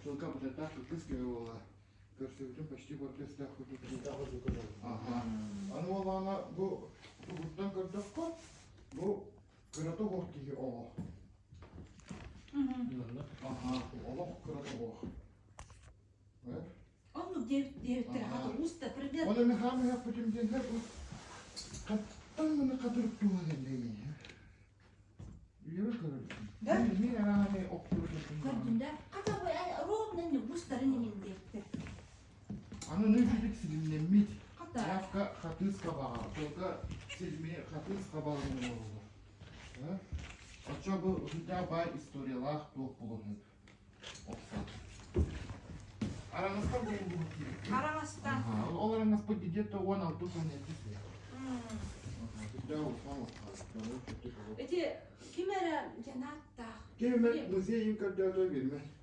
Сылга бытардаах кыргыз киһи буолла. Көрсүбүтүм почти барыта курдук. Аха. Аны уолаана бу тугуттан көрдөххө, бу кырата оһох киһи оҕо. Аха, олох кырата оһох. Оннук диэбиттэр хата уста предмет. Оны мехам яппытым диэннэр бу хаттан маны хатырып туһан эллэйин. Үйэбэ көрөрсүн. Да? Мин арааны охтурдум. Көрдүм да. Хата бу ровно не устарын иһин диэбиттэр. Аны нүжүлүк силимнэммит. Хата. Явка хатыыс хабаҕа. Тылга силими хатыыс хабаҕын оҥороллор. Оччо бу сыдьаа баай историялаах туох буолуон Араҥастан булуллубут киирбит. Араҥастан. Ол араҥаспыт где-то 16 17 сыл. Ити ким эрэ дьанааттаах. Ким эмэ музейын көрдөөтө билмэт.